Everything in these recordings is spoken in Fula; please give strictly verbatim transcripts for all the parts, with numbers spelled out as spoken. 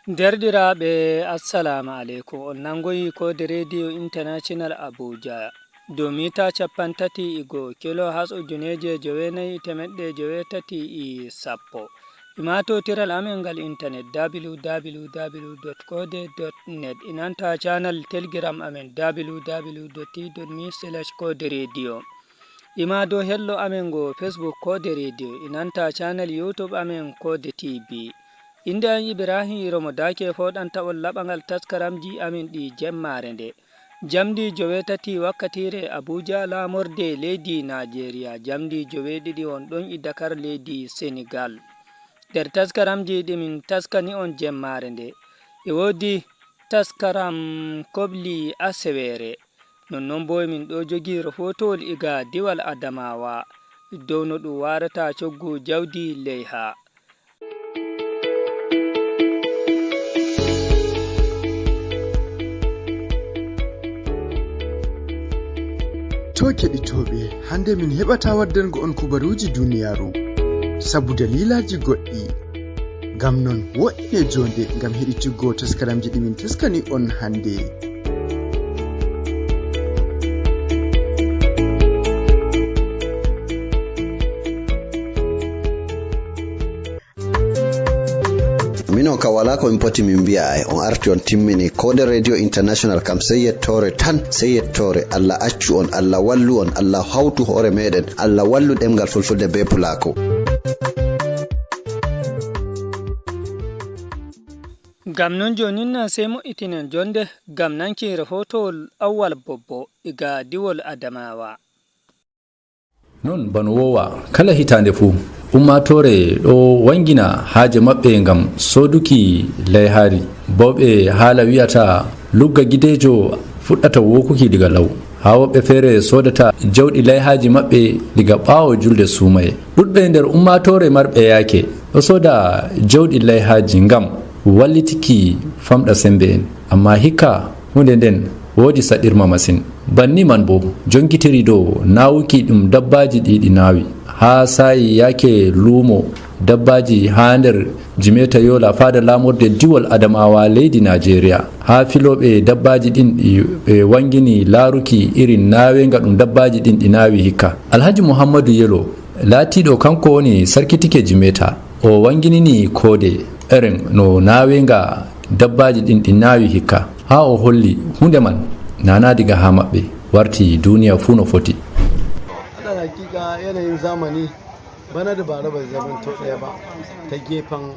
Derɗiraaɓe, assalamu aleykum. On nangoyi Koode Rediyo International Abuja. Dow mita cappanɗe tati e go'o, kilo has ujuneeje joweenayi e teemeɗɗe joweetati e sappo. E maatootiral amen ngal intanet, w w w dot koode dot net. E nanta canal Telegram amen, w w w dot t dot m e slash koode rediyo. E maa dow hello amen ngo Facebook Koode Rediyo. E nanta canal YouTube amen Koode T V. Innde am Ibrahim Yiromo Daake, fooɗanta on laɓangal taskaramji amen ɗi jemmaare nde. Jamdi joweetati wakkatiire Abuja, laamorde leydi Najeriya. Jamdi joweeɗiɗi on ɗon e Dakar, leydi Senegal. Nder taskaramji ɗi min taskani on jemmaare nde, e woodi taskaram kobli aseweere. Non non boo, min ɗo jogii rahootowol iga diwal Adamawa dow no ɗum waarata coggu jawdi leyha. To keɗitooɓe, hannde min heɓataa waddango on kubaruuji duniyaaru, sabu daliilaaji goɗɗi. Ngam non, woɗɗine joonde ngam heɗitiggo taskaramji ɗi min taskani on hannde. Minon kam walaa ko min poti min mbi'a, ay on arti on timmini. Koode Radio International kam sey yettoore tan, sey yettoore. Allah accu on, Allah wallu on, Allah hawtu hoore meɗen, Allah wallu ɗemngal Fulfulde bee Pulaaku. Ngam non joonin nan sey mo'itinen joonde ngam nanki rahootowol Awwal Bobbo iga diwol Adamawa. Non bano woowa kala hitaande fuu, ummaatoore ɗo wanngina haaje maɓɓe ngam sooduki layhaari. Boo ɓe haala wi'ata lugga gideejo fuɗɗata wookuki diga law, haa woɓɓe feere soodata jawɗi layhaaji maɓɓe diga ɓaawo juulde suumaye. Ɗuuɗɓe nder ummaatoore marɓe yaake ɗo sooda jawɗi layhaaji ngam wallitiki famɗa semmbe en. Ammaa hikka huunde nden woodi saɗirma masin. Banni man boo, jonkitiri dow naawuki ɗum dabbaaji ɗi ɗi naawi. Haa saa'i yaake luumo dabbaaji haa nder Jimeeta Yoola, faada laamorde diwol Adamaawa leydi Naajeeriya. Haa filooɓe dabbaaji ɗin ɗi ɓe wanngini laaruki irin naaweenga ɗum dabbaaji ɗin ɗi naawi hikka. Alhaji Muhammadu Yelo, laatiiɗo kanko woni sarkitike Jimeeta, o wannginini koode eren no naaweenga dabbaaji ɗin ɗi naawi hikka, haa o holli huunde man naanaa diga haa maɓɓe, warti duuniya fuu no foti. Alal haqiqa, yanayin zamani bana da bara bai zamanto ɗaya ba ta gefen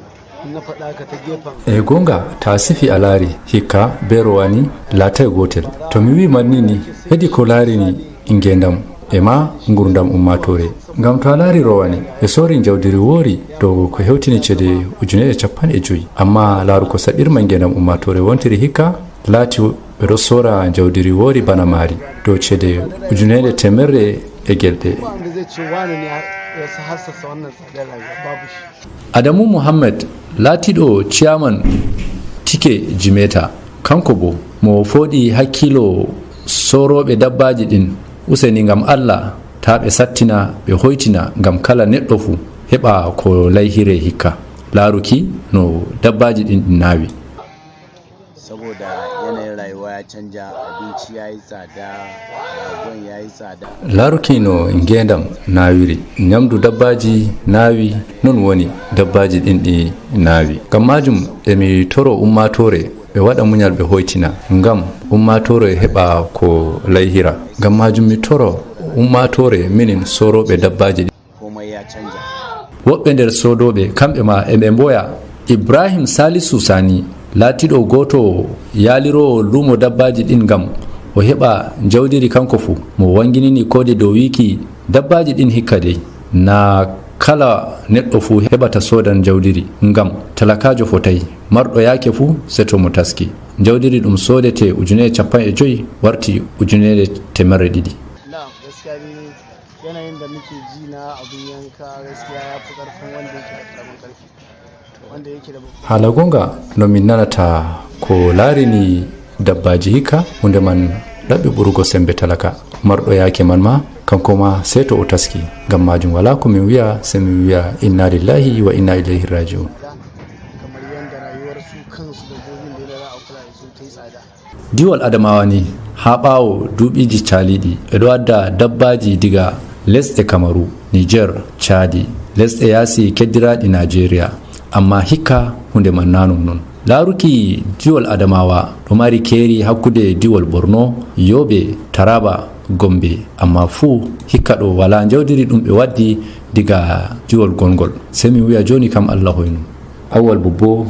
na faɗa ka ta gefen. E goonga, to a sifi a laari, hikka bee rowani laatay gootel. To mi wi'i man ni ni, heedi ko laarini ngeendam e maa ngurndam ummaatoore. Ngam to a laari rowani, ɓe soori njawdiri woori dow ko hewtini ceede ujuneeje cappanɗe jowi. Ammaa laaru ko saɗirma ngeendam ummaatoore wontiri hikka, laati ɓe ɗo soora njawdiri woori bana maari dow ceede ujuneeje teemerre e gelɗe. Ba wanda zai ce wane ne ya hassasa wannan tsadar rayuwa, babu shi. Adamu Muhammad, laatiiɗo ciyaman tike Jimeeta, kanko boo mo fooɗi hakkiilo soorooɓe dabbaaji ɗin, useni ngam Allah taa ɓe sattina, ɓe hoytina, ngam kala neɗɗo fuu heɓa ko layhiree hikka, laaruki no dabbaaji ɗin ɗi naawi. Saboda yanayin rayuwa ya canja, abinci ya yi tsada, ragon ya yi tsada. Laaruki no ngeendam naawiri, nyamdu dabbaaji naawi, non woni dabbaaji ɗin ɗi naawi. Ngam maajum emi toro ummaatoore ɓe waɗa munyal ɓe hoytina, ngam ummaatoore heɓa ko layhira. Ngam maajum mi toro ummaatoore minin soorooɓe dabbaaji ɗin. Komai ya canja. Woɓɓe nder soodooɓe, kamɓe maa e ɓe mboya. Ibrahim Salisu Sani, laatiiɗo gooto yaaliroowo luumo dabbaaji ɗin ngam o heɓa njawdiri kanko fuu, mo wannginini koode dow wiiki dabbaaji ɗin hikka dey, naa kala neɗɗo fuu heɓata soodan njawdiri, ngam talakaajo fotay. Marɗo yaake fuu, sey to mo taski. Njawdiri ɗum soodete ujuneeje cappanɗe jowi warti ujuneeje teemerre ɗiɗi. Na'am, gaskiya dai yanayin da muke ji na abin yanka gaskiya ya fi ƙarfin wanda yake da ƙaramin ƙarfi. Wanda yake da babban. Haala goonga, no min nanata ko laarini dabbaaji hikka, huunde man ɗaɓɓi ɓurugo semmbe talaka. Marɗo yaake man maa, kanko maa sey to o taski. Ngam maajum walaa ko min wi'a, sey min wi'a inna lillahi wa inna ilayhi raaji'un. Kamar yanda rayuwar su kansu Diiwal Adamawa ni, haa ɓaawo duuɓiiji caaliiɗi, ɓe ɗo adda dabbaaji diga lesɗe Kamaru, Niger, Caadi, lesɗe yaasi keddiraaɗi Najeriya, ammaa hikka huunde man naa non non. Laaruki diiwal Adamawa ɗo mari keeri hakkunde diiwal Borno, Yobe, Taraba, Gombe, ammaa fuu hikka ɗo walaa njawdiri ɗum ɓe waddi diga diiwal gongol. Sey min wi'a jooni kam Allah hoynu. Awwal Bobbo,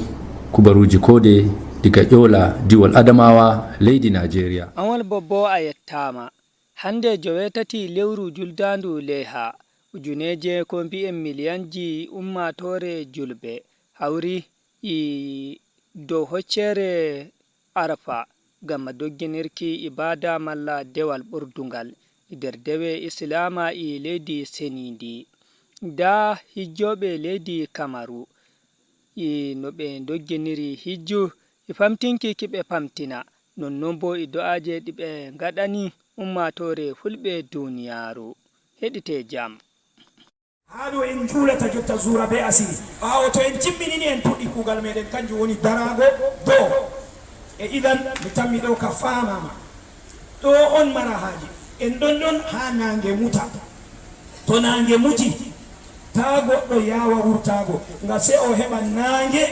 kubaruuji koode diga Ƴoola, diiwal Adamawa, leydi Najeriya. Awwal Bobbo, a yettaama. Hannde joweetati lewru juldaandu Leeha, ujuneeje ko mbi'en miliyanji ummaatoore julɓe hawri e dow hocceere Arfa ngam dogginirki ibaada malla dewal ɓurdungal e nder dewe Islaama e leydi seniindi. Ndaa hijjooɓe leydi Kamaru e no ɓe ndogginiri hijju e famtinki ki ɓe famtina, non non boo e do'aaje ɗi ɓe ngaɗani ummaatoore fulɓe duniyaaru. Heɗitee jam. Haa ɗo en njuulata jotta zuura bee asiri. Ɓaawo to en timminini, en puɗɗi kuugal meeɗen, kanjum woni daraago dow. E idan, mi tammi ɗo ka faamaama. Ɗo on mara haaje. En ɗon ɗon haa naange muta. To naange muti, taa goɗɗo yaawa wurtaago, ngam sey o heɓa naange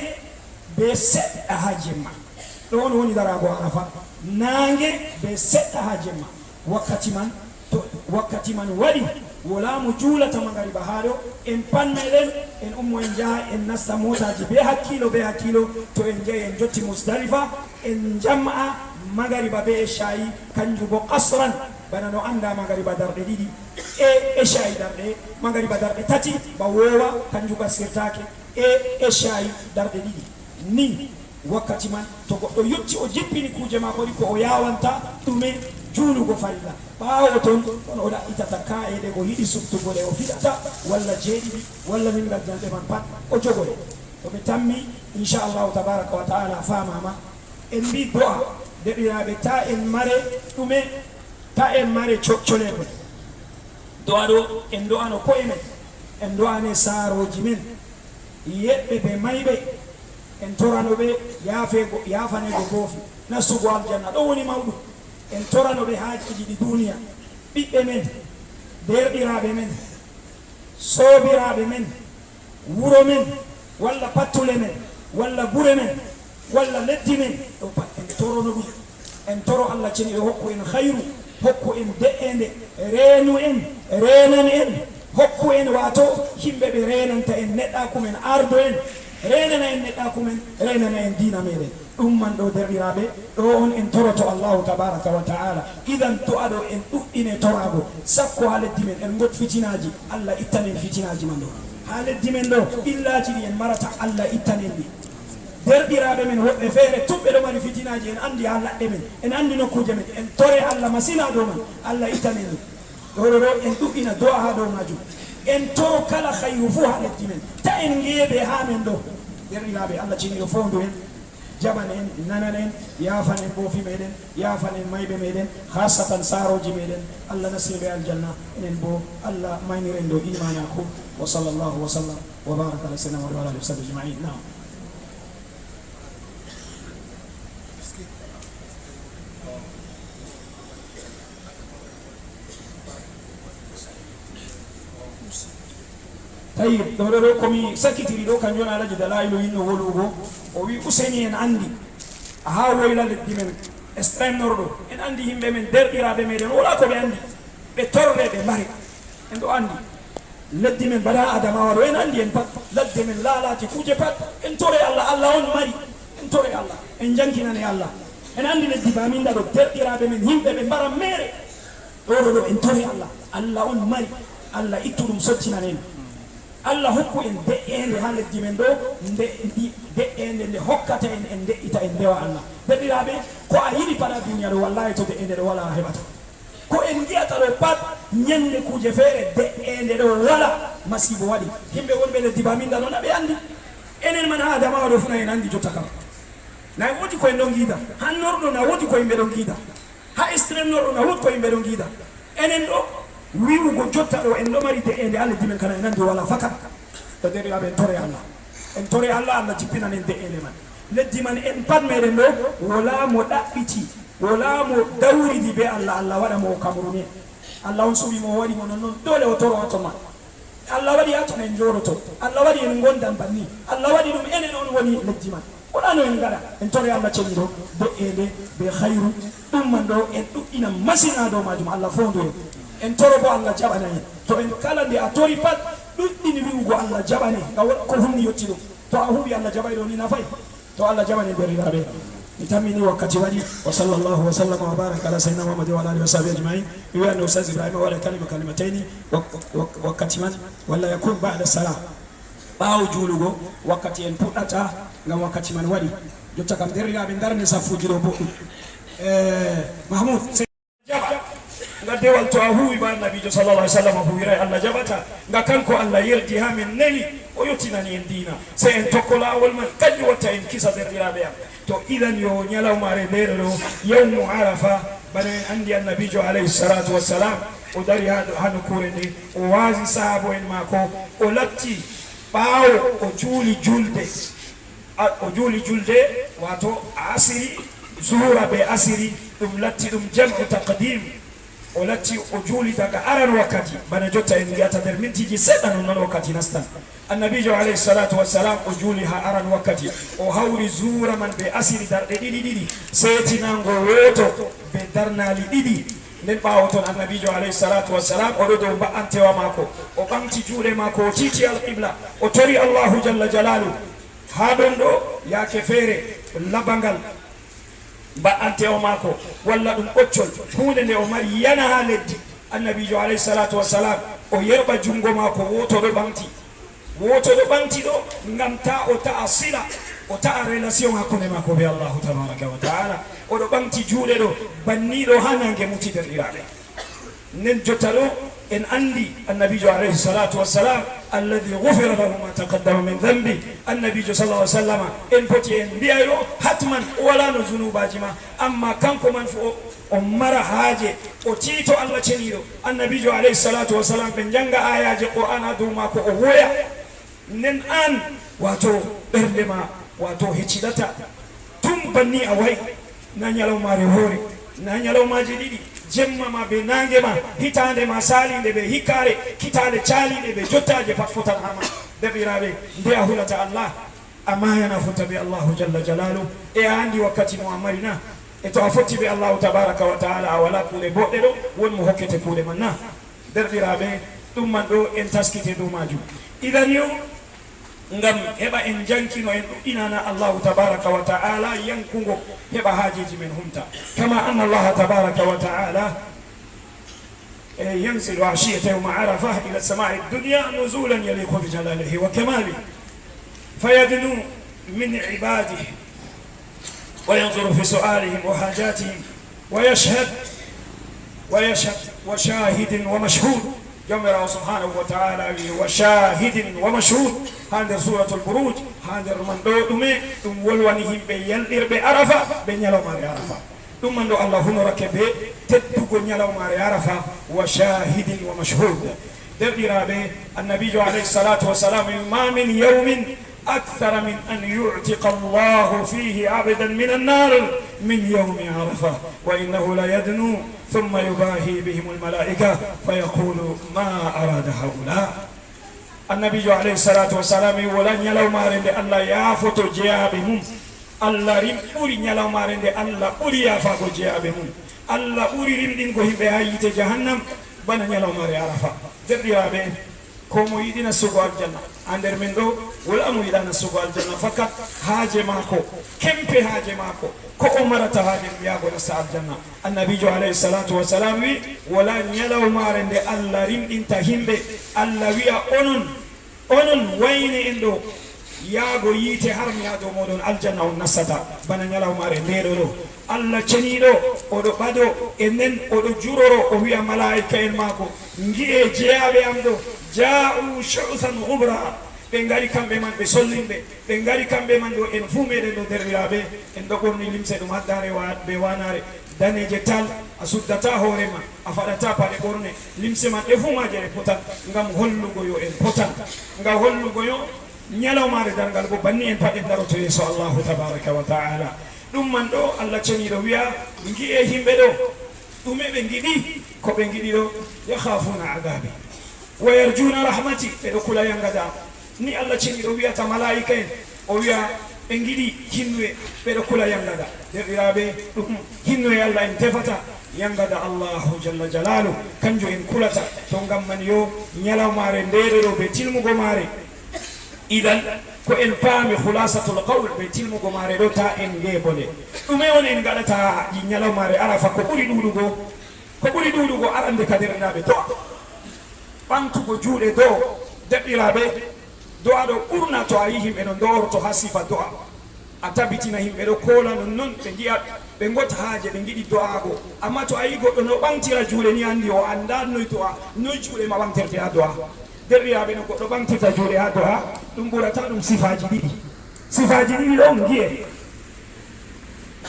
bee seɗɗa haa jemma. Ɗo on woni daraago Arafa. Naange bee seɗɗa haa jemma. Wakkati man, to wakkati man waɗi, walaa mo juulata magariba haa ɗo. En pat meeɗen, en ummo, en njaha, en nasta mootaaji bee hakkiilo, bee hakkiilo. To en njahi, en njotti Musdalifa, en njam'a magariba bee eshaa'i, kanjum boo qasran, bana no anndaa magariba darɗe ɗiɗi, e eshaa'i darɗe, magariba darɗe tati, ba woowa, kanjum qasirtaake, e eshaa'i darɗe ɗiɗi. Ni wakkati man, to goɗɗo yotti, o jippini kuuje maako ɗi, ko o yaawanta ɗume? Juulugo farilla. Ɓaawo ton, on o ɗaɓɓitata kaa'e ɗe o yiɗi suɓtugo, ɗe o fiɗata, walla jeeɗiɗi, walla min ngaddan ɗe man pat, o jogo ɗe. To ɓe tammi, insha Allahu tabaraka wa ta'ala faamaama. En mbi do'a, deɗiraaɓe, ta en mare ɗume? Ta en mare co-, coleeɓe. Do'a ɗo, en do'ano ko'e men, en do'ane saarooji men, yeɗɓe bee mayɓe, en torano ɓe yaafeego, yaafaneego boofi, nastugo aljanna, ɗo woni mawɗum. En torano ɓe haajeeji ɗi duniya, ɓiɓɓe men, deerɗiraaɓe men, soobiraaɓe men, wuro men, walla pattule men, walla gure men, walla leddi men, ɗo pat en torono ɗum. En toro Allah ceniiɗo hokku en hayru, hokku en de'eende, reenu en, reenan en, hokku en, waato, yimɓe ɓe reenanta en, neɗɗaaku men, ardo en, reenana en neɗɗaaku men, reenana en diina meeɗen. Ɗum man ɗo, deerɗiraaɓe, ɗo on en toroto Allahu tabaraka wa ta'ala. Idan, to aɗo en ɗuɗɗine toraago, sakko haa leddi men, en ngot fitinaaji, Allah ittan en fitinaaji man ɗo. Haa leddi men ɗo, ɓillaaji ɗi en marata, Allah ittan en ɗi. Deerɗiraaɓe men woɗɓe feere tun ɓe ɗo mari fitinaaji, en anndi haa laɗɗe men, en anndi nokkuuje men, en tore Allah masin haa dow man, Allah ittan en ɗi. Ɗo, ɗo, ɗo, en ɗuɗɗina do'a haa dow maajum. En toro kala hayru fuu haa leddi men. Ta en ngeeɓe haa men ɗo. Deerɗiraaɓe, Allah ceniiɗo foondu en, jaɓan en, nanan en, yaafan en boofi meeɗen, yaafan en mayɓe meeɗen, khaasatan saarooji meeɗen. Allah nastini ɓe aljanna, enen boo Allah maynir en dow iimaanaaku. Wa sallallahu wa sallam wa baraka ala sayyidina Muhammad wa ala alihi wa sahbihi ajma'in. Naam. Tayyib, ɗo, ɗo, ɗo, ko mi sakkitiri ɗo, kanjum on Alhaji Dala'ilu yinno wolugo. O wi Useni en anndi, haa woyla leddi men, extrême nord ɗo, en anndi yimɓe men, deerɗiraaɓe meeɗen, wala ko ɓe anndi. Ɓe torre, ɓe mbare. En ɗo anndi. Leddi men bana Adamawa ɗo, en anndi en pat. Ladde men laalaaje, kuuje pat. En tore Allah, Allah on mari. En tore Allah. En njankinane Allah. En anndi leddi Baminda ɗo, deerɗiraaɓe men, yimɓe ɓe mbara meere. Ɗo, ɗo, ɗo, en tore Allah. Allah on mari. Allah ittu ɗum, sottinan en. Allah hokku en de'eende haa leddi men ɗo, nde, ndi, de'eende nde hokkata en, en de'ita, en ndewa Allah. Deerɗiraaɓe, ko a yiɗi pat haa duniya ɗo, wallahi to de'eende ɗo wala, a heɓata. Ko en ngi'ata ɗo pat, nyannde kuuje feere, de'eende ɗo wala, masiibo waɗi. Yimɓe wonɓe leddi Baminda ɗo, na ɓe anndi. Enen man haa Adamawa ɗo fuu na en anndi jotta kam. Na woodi ko en ɗon ngiida. Haa nord ɗo na woodi ko yimɓe ɗon ngiida. Haa extrême nord ɗo na woodi ko yimɓe ɗon ngiida. Enen ɗo, wi'ugo jotta ɗo en ɗo mari de'eende haa leddi men, kana en anndi wala fakat. To deerɗiraaɓe, en tore Allah. En tore Allah, Allah jippinan en de'eende man. Leddi man en pat meeɗen ɗo, wala mo ɗaɓɓiti Wala mo dawridi be Allah, Allah waɗa mo o kamrune. Allah on suɓi mo, o waɗi mo non non, dole o toro ha ton ma. Allah waɗi ha ton en jooɗoto. Allah waɗi en ngondan banni. Allah waɗi ɗum enen on woni leddi man. Wala no en ngaɗa, en toro Allah ceniɗo, de'ende, be khairu, ɗum man ɗo en ɗuɗɗina masin ha dow majum. Allah fondu en. En toro bo Allah jaɓana en. To en kala nde a tori pat, ɗuɗɗini wi'ugo Allah jaɓane, ngam ko hunni yotti ɗum. To a huwi Allah jaɓay ɗo ni nafay. To Allah jaɓan en, derɗiraaɓe. Mi tammini wakkati waɗi. Wa sallallahu wa sallama wa baraka ala sayyidina Muhammadin wa ala alihi wa sahbihi ajma'in. Mi wi'an no Ustaz Ibrahima waɗa kalima kalimatayni wak-, wak-, wakkati man, walla yakun ba'da salam. Ɓaawo juulugo, wakkati en puɗɗata, ngam wakkati man waɗi. Jotta kam, derɗiraaɓe, ndarne saffuuji ɗo boɗɗum. Eh, Mahmoud, sey jaɓa. Ngam dewal to a huwi ba Annabiijo sallallahu alaihi wasallam huwiray, Allah jaɓata. Nga kanko Allah yerdi ha min neli, o yottinani en diina. Sey en tokko laawol man, kanjum watta en kisa, derɗiraaɓe am. To idan yo ñalawmaare ndeere ɗo, yawmu Arafa, bana en andi Annabiijo alayhi salatu wassalam, o dari ha, ha nokkuure nde, o waazi sahaabo'en maako, o latti ɓaawo o juuli julde. A-, o juuli julde, wato asiri, zuhura be asiri, ɗum latti ɗum jam'u taqdim. O latti o juuli daga aran wakkati, bana jotta en wi'ata nder mintiji seɗɗa non non wakkati nastan. Annabiijo alayhi salatu wassalam o juuli ha aran wakkati, o hawri zuura man be asiri darɗe ɗiɗi ɗiɗi, seetinango wooto be darnaali ɗiɗi. Nden ɓaawo ton Annabiijo alayhi salatu wassalam o ɗo dow mba'antewa maako, o ɓaŋgti juuɗe maako, o tiiti alqibla, o tori Allahu jalla jalalu. Ha ɗon ɗo, yaake feere, labangal, mba'antewa maako, walla ɗum ɓoccol, huunde nde o mari yana ha leddi. Annabiijo alayhi salatu wassalam, o yerɓa jungo maako, wooto ɗo ɓaŋgti. Wooto ɗo ɓaŋgti ɗo, ngam ta o ta'a sila, o ta'a relation hakkunde maako be Allahu tabaraka wa ta'ala. O ɗo ɓaŋgti juuɗe ɗo, banni ɗo ha naange muti, derɗiraaɓe. Nden jotta ɗo, en andi Annabiijo alayhi salatu wassalam, alladhi ghufira lahu ma taqaddama min dhanbi. Annabiijo sallallahu alaihi wasallama, en poti en mbi'a yo, hatman, o wala no zunuubaaji ma, amma kanko man fu o, o mara haaje, o tiito Allah ceniiɗo. Annabiijo alayhi salatu wassalam, ɓe njanga ayaje Qur'an ha dow maako, o woya. Nden an, wato ɓernde ma, wato hecciɗata. Tun banni a wa'i, na ñalawmaare woore, na ñalawmaaje ɗiɗi, jemma ma be naange ma, hitaande ma saaliinde be hikkaare, kitaale caaliiɗe be jottaaje pat fotan haa ma. Derɗiraaɓe, nde a hulata Allah, a maayana fotta be Allahu jalla jalaalu, e a anndi wakkati mo a mari na? E to a fotti be Allahu tabaaraka wa ta'ala, a walaa kuuɗe boɗɗe ɗo, won mo hokkete kuuɗe man na? Derɗiraaɓe, ɗum man ɗo en taskiti dow maajum. Idan yo, ngam heɓa en jankino, en ɗuɗɗinana Allahu tabaaraka wa ta'ala yankungo, heɓa haajeeji men humta. Kama anna Allaha tabaaraka wa ta'ala, eh, yanzilu ashiyata yawma Arafa ila samai dunya nuzulan yaliqu bi jalalihi wa kamalihi. Fayadnu min ibadihi وينظر في سؤالهم وحاجاتهم ويشهد، ويشهد، وشاهد ومشهود. Jawmiraawo subhanahu wa ta'ala wi, "Wa shahidin wa mashhud," haa nder Suratul Buruj, haa nder man ɗo ɗume? Ɗum wolwani yimɓe yalɗirɓe Arafa, ɓe ñalawmaare Arafa. Ɗum man ɗo Allah hunorake be teddugo ñalawmaare Arafa, "Wa shahidin wa mashhud." Derɗiraaɓe, Annabiijo alayhi salatu wa salam wi, "Ma min yawmin أكثر من أن يعتق الله فيه عبدا من النار من يوم عرفة وإنه ليدنو ثم يباهي بهم الملائكة فيقول ما أراد هؤلاء." Annabiijo alayhi salatu wa salam wi, "Wala ñalawmaare nde Allah yaafoto jeyaaɓe mum. Allah rim-, ɓuri ñalawmaare nde Allah ɓuri yaafaago jeyaaɓe mum. Allah ɓuri rimɗingo yimɓe haa yiite jahannam bana ñalawmaare Arafa." Derɗiraaɓe, ko mo yiɗi nastugo aljanna? Haa nder men ɗo, wala mo yiɗa nastugo aljanna, fakat haaje maako, kempe haaje maako, ko o marata haaje ɗum yaago nasta aljanna. Annabiijo alayhi salatu wa salam wi, "Wala ñalawmaare nde Allah rimɗinta yimɓe, Allah wi'a, 'Onon, onon wayne en ɗo yaago yiite, har mi haa dow mooɗon aljanna on nastata,' bana ñalawmaare nde ɗo ɗo." Allah ceniiɗo, oɗo ɓado, e nden oɗo juroro, o wi'a malaa'ika'en maako, "Ngi'e jeyaaɓe am ɗo, ja'u shu'than ghubra." Ɓe ngari kamɓe man, ɓe sollinɓe, ɓe ngari kamɓe man ɗo, en fuu meɗen ɗo, derɗiraaɓe, en ɗo ɓorni limse ɗum haddaare wa-, be waanaare, daneeje tal, a suddata hoore ma, a faɗata paɗe ɓorne, limse man ɗe fuu maaje ɗe potan, ngam hollugo yo en potan, ngam hollugo yo ñalawmaare darngal bo banni en pat en daroto yeeso Allahu tabaraka wa ta'ala. Ɗum man ɗo, Allah ceniiɗo wi'a, ngi'e himɓe ɗo, ɗume ɓe ngiɗi? Ko ɓe ngiɗi ɗo, yakhafuna adhabi, wa yarjuna rahmati, ɓe ɗo kula yangada. Ni Allah ceniiɗo wi'ata malaa'ika en, o wi'a ɓe ngiɗi hinnuye, ɓe ɗo kula yangada. Deerɗiraaɓe, ɗum hinnuye Allah en tefata, yangada Allahu jalla jalaalu, kanjum en kulata. To ngam man yo ñalawmaare ndeere ɗo be tilmugo maare. Idan, ko en paami khulasatul qawl be tilmugo maare ɗo, ta en ngeebo nde. Ɗume on en ngaɗata ji ñalawmaare Arafa? Ko ɓuri ɗuuɗugo, ko ɓuri ɗuuɗugo arande ka deerɗiraaɓe do'a. Ɓaŋgtugo juuɗe dow, deerɗiraaɓe, do'a ɗo ɓurna to a yi himɓe no ndo'orto ha sifa do'a. A tabitina himɓe ɗo koola non non, ɓe ngi'a ɓe ngot haaje, ɓe ngiɗi do'aago. Amma to a yi goɗɗo no ɓaŋgtira juuɗe ni, andi o anndaa noy do'a, noy juuɗe ma ɓaŋgtirte ha do'a. Deerɗiraaɓe, no goɗɗo ɓaŋgtirta juuɗe ha do'a, ɗum ɓurata ɗum sifaaji ɗiɗi. Sifaaji ɗiɗi ɗon ngi'e.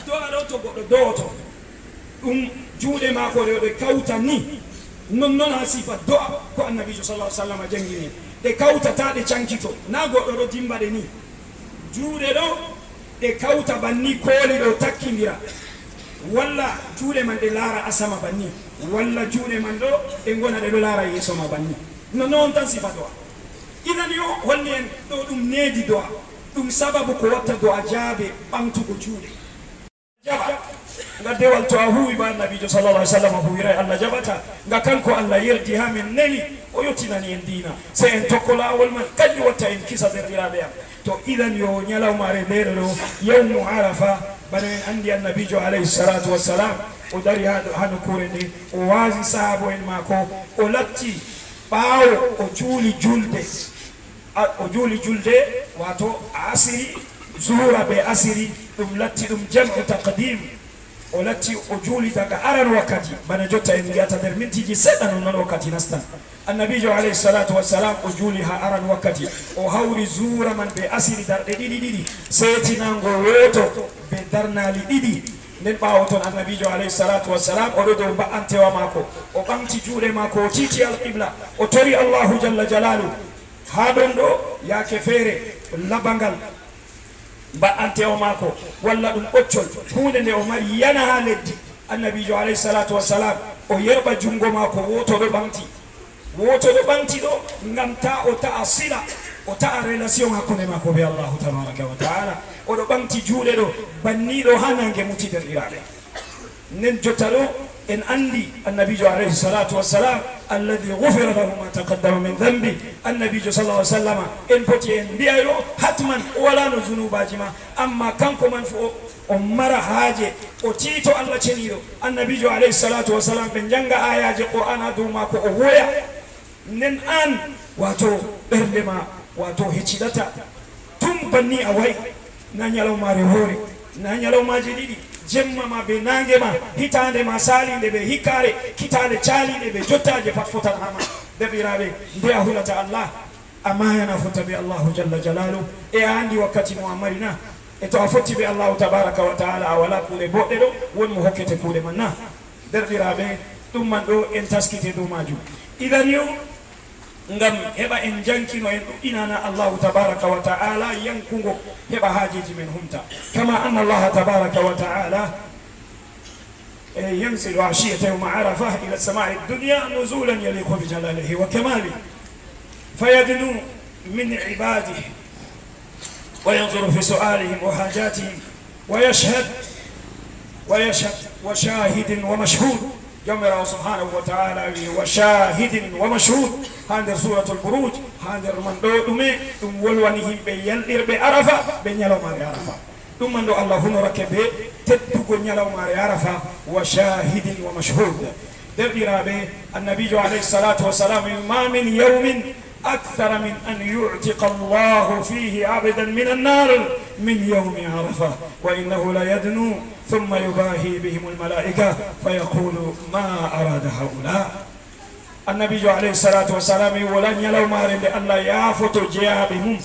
Do'a ɗo to goɗɗo do'oto, ɗum juuɗe maako ɗe, ɗe kawta ni. Non non ha sifa do'a ko Annabiijo sallallahu alaihi wasallam jangini. Ɗe kawta ta ɗe cankito. Na goɗɗo ɗo dimba ɗe ni. Juuɗe ɗo ɗe kawta banni, kooli ɗo takkindira. Walla juuɗe man ɗe laara asama banni. Walla juuɗe man ɗo ɗe ngona ɗe ɗo laara yeeso ma banni. No non tan sifa do'a. Idan yo holli en ɗo ɗum needi do'a. Ɗum sababu ko watta do'a jaabe ɓaŋgtugo juuɗe. Jaɓa. Nga dewal to a huwi ba Annabiijo sallallahu alaihi wasallam huwiray, Allah jaɓata. Nga kanko Allah yerdi ha men neli, o yottinani en diina. Sey en tokko laawol man, kanjum watta en kisa deerɗiraaɓe am. To idan yo ñalawmaare ndeere ɗo, yawmu Arafa, bana en andi Annabiijo alayhi salatu wassalam, o dari ha, ha nokkuure nde, o waazi sahaabo en maako, o latti ɓaawo o juuli julde. A, o juuli julde, wato asiri, zuhura be asiri, ɗum latti ɗum jam'u taqdim. O latti o juuli daga aran wakkati, bana jotta en ngi'ata nder mintiji seɗɗa non non wakkati nastan. Annabiijo alayhi salatu wassalam o juuli ha aran wakkati, o hawri zuura man be asiri darɗe ɗiɗi ɗiɗi, seetinango wooto be darnaali ɗiɗi. Nden ɓaawo ton Annabiijo alayhi salatu wassalam o ɗo dow mba'antewa maako, o ɓaŋgti juuɗe maako, o tiiti alqibla, o tori Allahu jalla jalaalu. Haa ɗon ɗo, yaake feere, labangal mba'antewa maako, walla ɗum ɓoccol, huunde nde o mari yana haa leddi. Annabiijo alayhi salatu wassalam, o yerɓa junngo maako, wooto ɗo ɓaŋgti. Wooto ɗo ɓaŋgti ɗo, ngam taa o ta'a sila, o ta'a relation hakkunde maako bee Allahu tabaraka wa ta'ala. O ɗo ɓaŋgti juuɗe ɗo, banni ɗo haa naange muti, deerɗiraaɓe. Nden jotta ɗo, en anndi Annabiijo alayhi salatu wassalam, alladhi ghufira lahu ma taqaddama min dhanbi. Annabiijo sallallahu alaihi wasallama, en poti en mbi'ay ɗo, hatman o walaano zunuubaaji ma, amma kanko man fu o, o mara haaje, o tiito Allah ceniiɗo. Annabiijo alayhi salatu wassalam, ɓe njannga aayaaje Qur'aana dow maako, o woya. Nden an, wato ɓernde ma, wato hecciɗata. Tun banni a wa'i, na ñalawmaare woore, na ñalawmaaje ɗiɗi, jemma ma be naange ma, hitaande ma saaliinde be hikkaare, kitaale caaliiɗe be jottaaje pat fotan haa ma. Deerɗiraaɓe, nde a hulata Allah, a maayana fotta be Allahu jalla jalaalu, e a anndi wakkati mo a mari na? E to a fotti be Allahu tabaraka wa ta'ala, a walaa kuuɗe boɗɗe ɗo, won mo hokkete kuuɗe man na? Deerɗiraaɓe, ɗum man ɗo en taskiti dow maajum. Idan yo, ngam heɓa en njankino, en ɗuɗɗinana Allahu tabaraka wa ta'ala yankungo, heɓa haajeeji men humta. Kama anna Allaha tabaraka wa ta'ala, eh, yanzilu ashiyata yawma Arafa ila samai dunya nuzulan yaliqu bi jalalihi wa kamalihi. Fayadnu min ibadihi وينظر في سؤالهم وحاجاتهم ويشهد ويشهد وشاهد ومشهود. Jawmiraawo subhanahu wa ta'ala wi, "Wa shahidin wa mashhud," haa nder Suratul Buruj, haa nder man ɗo ɗume? Ɗum wolwani yimɓe yalɗirɓe Arafa, ɓe ñalawmaare Arafa. Ɗum man ɗo Allah hunorake be teddugo ñalawmaare Arafa, "Wa shahidin wa mashhud." Deerɗiraaɓe, Annabiijo alayhi salatu wa salam wi, "Ma min yawmin أكثر من أن يعتق الله فيه عبدا من النار من يوم عرفة وإنه ليدنو ثم يباهي بهم الملائكة فيقول ما أراد هؤلاء." Annabiijo alayhi salatu wa salam wi, wala ñalawmaare nde Allah yaafoto jeyaaɓe mum.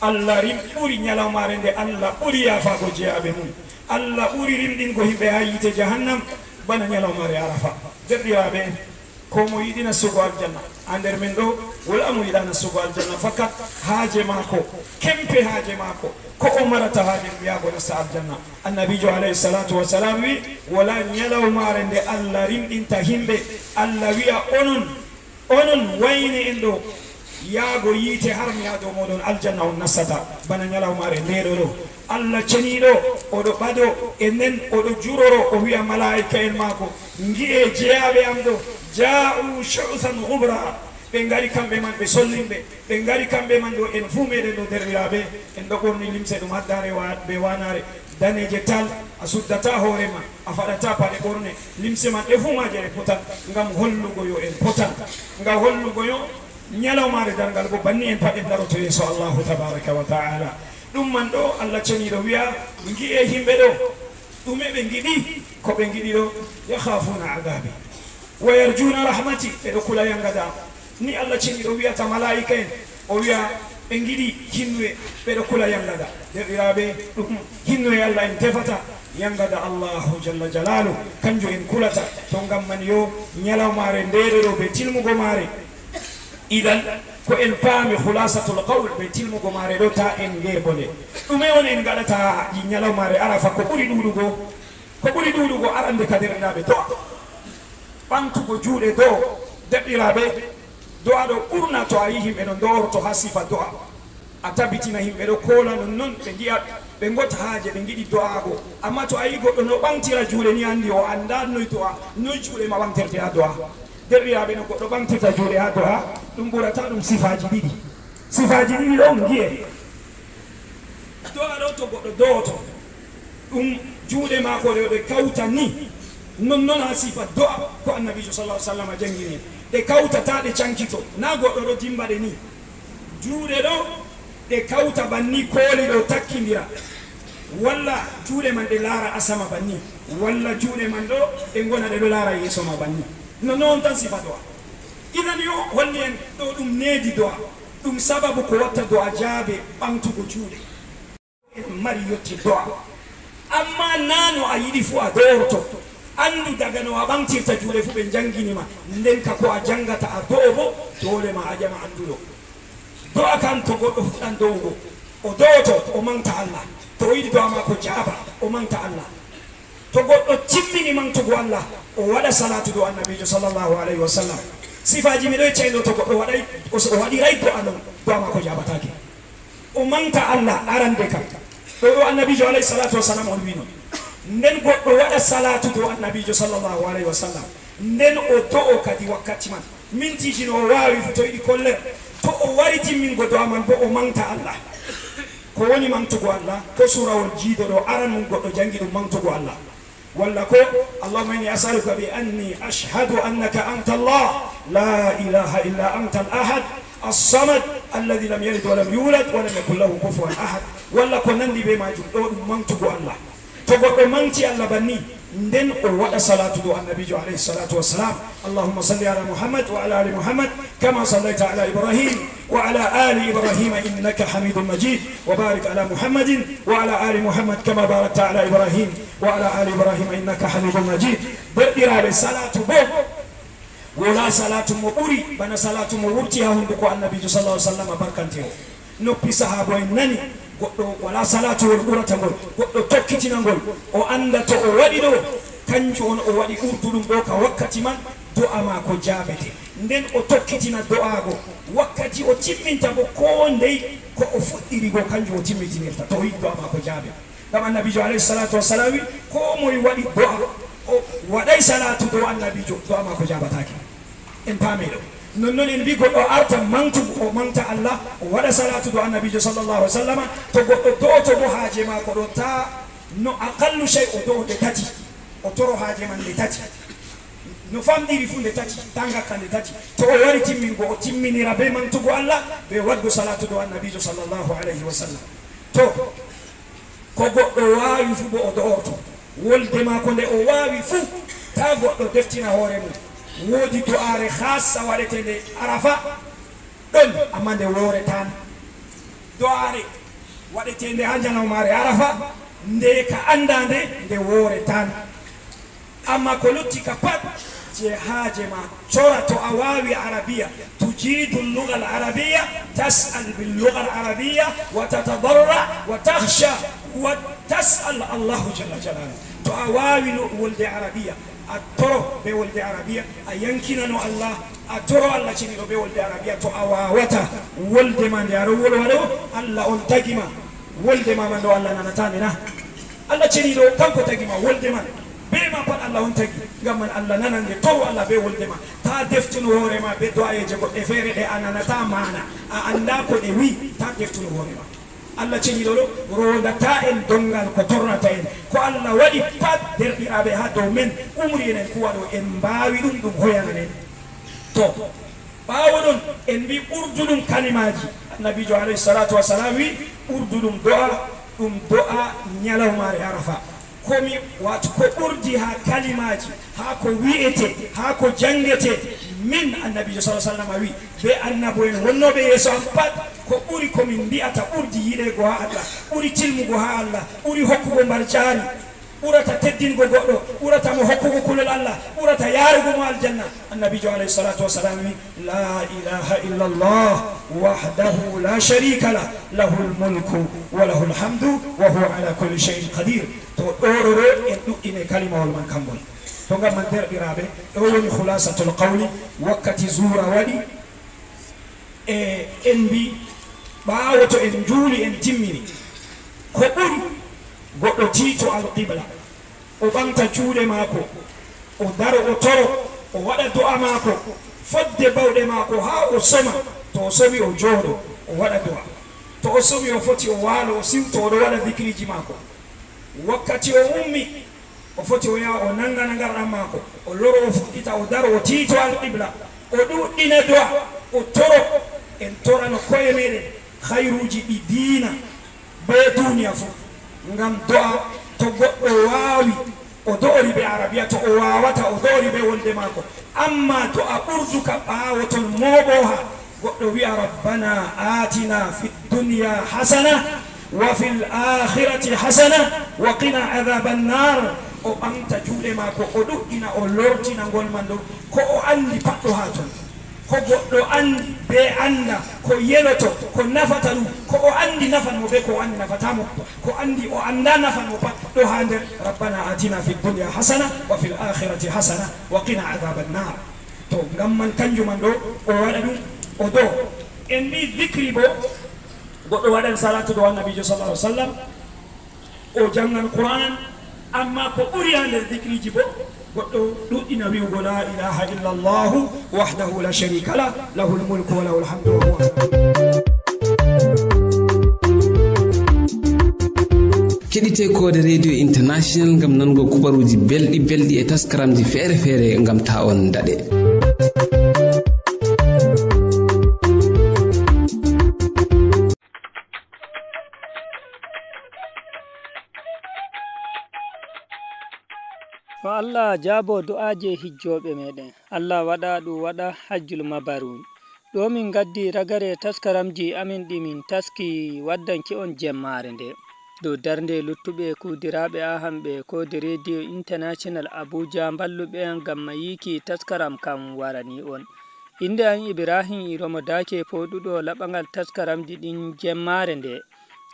Allah rim-, ɓuri ñalawmaare nde Allah ɓuri yaafaago jeyaaɓe mum. Allah ɓuri rimɗingo yimɓe haa yiite jahannam bana ñalawmaare Arafa. Deerɗiraaɓe, Ko mo yiɗi nastugo aljanna. Ha nder men ɗo, wala mo yiɗa nastugo aljanna. Fakat haaje maako, kempe haaje maako, ko o marata haaje ɗum yaago nasta aljanna. Annabiijo alayhi salaatu wa salaam wi, wala nyalawmaare nde Allah rimɗinta himɓe, Allah wi'a, onon, onon wayne en ɗo, yaago yiite har mi haa dow mooɗon, aljanna on nastata, bana nyalawmaare nde ɗo ɗo. Allah ceniiɗo, oɗo ɓado, e nden oɗo juroro, o wi'a malaa'ika'en maako, ngi'e jeyaaɓe am ɗo, jaa'u shu'than ghubra, ɓe ngari kamɓe man ɓe sollinɓe, ɓe ngari kamɓe man ɗo, en fuu meɗen ɗo, derɗiraaɓe, en ɗo ɓorni limse ɗum haddaare wa-, be waanaare, daneeje tal, a suddata hoore ma, a faɗata paɗe ɓorne, limse man ɗe fuu maaje ɗe potan, ngam hollugo yo en potan, ngam hollugo yo nyalawmaare darngal bo banni en pat en daroto yeeso Allahu tabaraka wa ta'ala. Ɗum man ɗo Allah ceniiɗo wi'a, ngi'e himɓe ɗo, ɗume ɓe ngiɗi? Ko ɓe ngiɗi ɗo, yakhafuna adabi wa yarjuna rahmati, ɓe ɗo kula yangada. Ni Allah ceniiɗo wi'ata malaa'ika en, o wi'a ɓe ngiɗi hinnuye, ɓe ɗo kula yangada. Derɗiraaɓe, ɗum hinnuye Allah en tefata, yangada Allahu jalla jalaalu, kanjum en kulata. To ngam man yo nyalawmaare nde ɗo ɗo be tilmugo maare. Idan, ko en paami khulasatul qawl be tilmugo maare ɗo, ta en ngeebo nde. Ɗume on en ngaɗata nyalawmaare Arafa? Ko ɓuri ɗuuɗugo, ko ɓuri ɗuuɗugo arande ka derɗiraaɓe do'a. Ɓaŋgtugo juuɗe dow derɗiraaɓe, do'a ɗo ɓurna to a yi himɓe no ndo'orto haa sifa do'a. A tabitina himɓe ɗo koola non non, ɓe ngi'a ɓe ngota haaje, ɓe ngiɗi do'aago. Amma to a yi goɗɗo no ɓaŋgtira juuɗe ni, anndi o anndaa noy do'a, noy juuɗe ma ɓaŋgtirte haa do'a. Derɗiraaɓe, no goɗɗo ɓaŋgtirta juuɗe haa do'a, ɗum ɓurata ɗum sifaaji ɗiɗi. Sifaaji ɗiɗi ɗo ngi'e. Do'a ɗo to goɗɗo do'oto, ɗum juuɗe maako ɗe, ɗe kawta ni. Non non haa sifa do'a ko Annabiijo sallallahu alaihi wasallam jangini. Ɗe kawta ta ɗe cankito. Na goɗɗo ɗo dimba ɗe ni. Juuɗe ɗo ɗe kawta banni kooli ɗo takkindira. Walla juuɗe man ɗe laara asama banni. Walla juuɗe man ɗo ɗe ngona ɗe ɗo laara yeeso ma banni. No non tan sifa do'a. Idan yo holli en ɗo ɗum needi do'a. Ɗum sababu ko watta do'a jaabe ɓaŋgtugo juuɗe. En mari yotti do'a. Amma na no a yiɗi fu a do'orto. Anndu daga no a ɓaŋgtirta juuɗe fu ɓe njangini ma. Nden ka ko a jangata a do'o bo, doole ma a ƴama annduɗo. Do'a kan to goɗɗo fuɗɗan do'ugo, o do'oto, o maŋgta Allah. To o yiɗi do'a maako jaaba, o maŋgta Allah. To goɗɗo timmini maŋgtugo Allah, o waɗa salaatu dow Annabiijo sallallahu alayhi wa sallam. Sifaaji mi ɗo yecca en ɗo, to goɗɗo waɗay, o, o waɗiray do'a non, do'a maako jaabataake. O maŋgta Allah arande kam. Ɗo ɗo Annabiijo alayhi salaatu wa salaam on wi'no. Nden goɗɗo waɗa salaatu dow Annabiijo sallallahu alayhi wa sallam. Nden o do'o kadi wakkati man. Mintiiji no o waawi fu to yiɗi kollere. To o wari timmingo do'a man bo o maŋgta Allah. Ko woni maŋgtugo Allah? Ko suurawol jiido ɗo aran mum goɗɗo jangi ɗum maŋgtugo Allah. Walla ko, اللهم إني أسألك بأني أشهد أنك أنت الله لا إله إلا أنت الأحد الصمد الذي لم يلد ولم يولد ولم يكن له كفوا أحد. Walla ko nanndi bee maajum, ɗo ɗum maŋgtugo Allah. To goɗɗo maŋgti Allah banni, nden o waɗa salaatu dow Annabiijo alayhi salaatu wa salaam. اللهم صل على محمد وعلى آل محمد كما صليت على إبراهيم وعلى آل إبراهيم إنك حميد مجيد. وبارك على محمد وعلى آل محمد كما باركت على إبراهيم وعلى آل إبراهيم إنك حميد مجيد. Derɗiraaɓe, salaatu bo, wala salaatu mo ɓuri bana salaatu mo wurti haa hunnduko Annabiijo sallallahu alayhi wa sallam barkante o. Noppi sahaabo en nani, goɗɗo wala salaatuwol ɓurata ngol, goɗɗo tokkitina ngol, o annda to o waɗi ɗo, kanjum on o waɗi ɓurduɗum ɗo ka wakkati man, do'a maako jaabete. Nden o tokkitina do'aago, wakkati o timminta bo koo ndey ko o fuɗɗiri go, kanjum o timmitinirta, to o yiɗi do'a maako jaabe. Ngam Annabiijo alayhi salaatu wa salaam wi, koo moy waɗi do'a, o waɗay salaatu dow Annabiijo, do'a maako jaabataake. En paami ɗo. Nonnon en mbi goɗɗo arta maŋgtugo, o maŋgta Allah, o waɗa salaatu dow Annabiijo sallallahu alaihi wa sallama. To goɗɗo do'oto bo haaje maako ɗo, ta no aqallu shay o do'o nde tati, o toro haaje man nde tati. No famɗiri fu nde tati, ta ngakka nde tati. To o wari timmingo, o timminira be maŋgtugo Allah, be waɗgo salaatu dow Annabiijo sallallahu alaihi wa sallam. To, ko goɗɗo waawi fu bo o do'orto. Wolde maako nde o waawi fu, taa goɗɗo deftina hoore mum. Woodi do'aare haassa waɗeteende Arafa ɗon, ammaa nde wooretaan. Do'aare waɗeteende haa njanawmaare Arafa, nde ka anndaa nde, nde wooretaan. Ammaa ko lutti ka pat, Je haaje ma, cora to a waawi Arabiya, tujidu lluga al Arabiya, tas'al bil lluga al Arabiya, wa tatadarra, wa takhsha, wa tas'al Allahu jalla jalaluhu. To a waawi no wolde Arabiya, a toro be wolde Arabiya, a yankinano Allah, a toro Allah ceniɗo be wolde Arabiya. To a waawata wolde ma nde a ɗon wolwa ɗo, Allah on tagi ma, wolde ma man ɗo Allah nanata nde na? Allah ceniɗo kanko tagi ma wolde man, be ma pat Allah on tagi, ngam man Allah nanan nde. Toro Allah be wolde ma, ta deftunu hoore ma be do'ayeeje goɗɗe feere ɗe a nanata maana, a annda ko ɗe wi'i, ta deftunu hoore ma. Allah ceniɗo ɗo rondata en dongal ko torrata en. Ko Allah waɗi pat, derɗiraaɓe, haa dow men, umri en en kuwa ɗo, en mbaawi ɗum, ɗum hoyanan en. To, ɓaawo ɗon, en mbi ɓurduɗum kalimaaji. Annabiijo alayhi salatu wassalam wi, ɓurduɗum do'a, ɗum do'a ñalawmaare Arafa. Ko mi, wato, ko ɓurdi haa kalimaaji, haa ko wi'ete, haa ko jangete, min Annabiijo sallallahu alaihi wasallam wi, be annabo'en wonnooɓe yeeso am pat, ko ɓuri ko min mbi'ata ɓurdi yiɗeego haa Allah, ɓuri tilmugo haa Allah, ɓuri hokkugo mbar jaari, ɓurata teddingo goɗɗo, ɓurata mo hokkugo kulol Allah, ɓurata yaarugo mo aljanna. Annabiijo alayhi salatu wassalam wi, "La ilaha illallah wahdahu la sharika lah, lahul mulku wa lahul hamdu wa huwa ala kulli shay'in qadir." To ɗo ɗo ɗo en ɗuɗɗine kalimawol man kangol. To ngam man, derɗiraaɓe, ɗo woni khulasatul qawli, wakkati zuura waɗi, e en mbi, ɓaawo to en njuuli en timmini, ko ɓuri goɗɗo tiito alqibla, o ɓaŋgta juuɗe maako, o daro, o toro, o waɗa do'a maako fodde bawɗe maako haa o soma. To o somi, o jooɗo, o waɗa do'a. To o somi, o foti o waalo, o siwto, o ɗo waɗa zikriiji maako. Wakkati o ummi, o foti o yaha, o naŋgana ngarɗam maako, o loro, o fuɗɗita, o daro, o tiito alqibla, o ɗuɗɗina do'a, o toro. En torano ko'e meɗen hayruuji ɗi diina be duniya fuu. Ngam do'a, to goɗɗo waawi, o do'ori be Arabiya, to o waawata, o do'ori be wolde maako. Amma do'a ɓurduka ɓaawo ton mooɓooha, goɗɗo wi'a, "Rabbana atina fid dunya hasana wa fil akhirati hasana wa qina adhaban nar." O ɓaŋgta juuɗe maako, o ɗuɗɗina, o lortina ngol man ɗo. Ko o anndi pat ɗo haa ton. Ko goɗɗo anndi be annda ko yeloto, ko nafata ɗum, ko o anndi nafan mo be ko o anndi nafata mo, ko anndi o annda nafan mo pat ɗo haa nder, "Rabbana atina fid dunya hasana wa fil akhirati hasana wa qina adhaban nar." To, ngam man, kanjum man ɗo, o waɗa ɗum, o do. En mbi zikri bo, goɗɗo waɗan salatu dow Annabiijo sallallahu alaihi wasallam, o jangan Qur'an, amma ko ɓuri haa nder zikriiji bo, goɗɗo ɗuɗɗina wi'ugo, "La ilaha illa Allahu wahdahu la sharika lah, lahul mulku wa lahul hamdu wa huwa ala." Keɗite Koode Radio International ngam nanugo kubaruuji belɗi belɗi e taskaramji feere feere ngam ta on daɗe. Yo Allah jaabo du'aaje hijjooɓe meɗen. Allah waɗa ɗum waɗa hajjul mabarur. Ɗo min ngaddi ragare taskaramji amin ɗi min taski waddanki on jemmaare nde. Dow darnde luttuɓe kuudiraaɓe ahanɓe Koode Radio International Abuja mballuɓe en ngam mayiki taskaram kam warani on. Innde am Ibrahim Iromo Dake, pooɗuɗo laɓangal taskaramji ɗin jemmaare nde.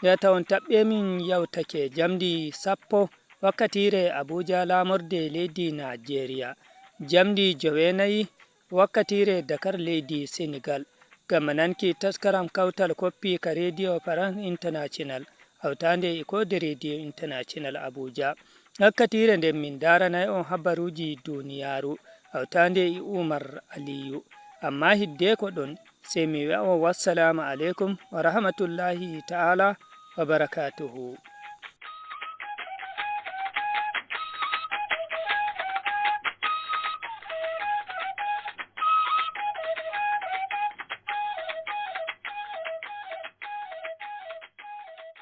Yata on taɓɓe min yawtake jamdi sappo wakkatiire Abuja, laamorde leydi Najeriya, jamdi joweenayi wakkatiire Dakar leydi Senegal. Ngam nanki taskaram kawtal koppi ka Radio France International, hawtaande e Koode Radio International Abuja. Wakkatiire nden min daaranay on habaruuji duniyaaru, hawtaande e Umar Aliyu. Amma hiddeko ɗon, sey mi wi'a on wassalaamu aleykum wa rahmatullahi ta'ala wa barakatuhu.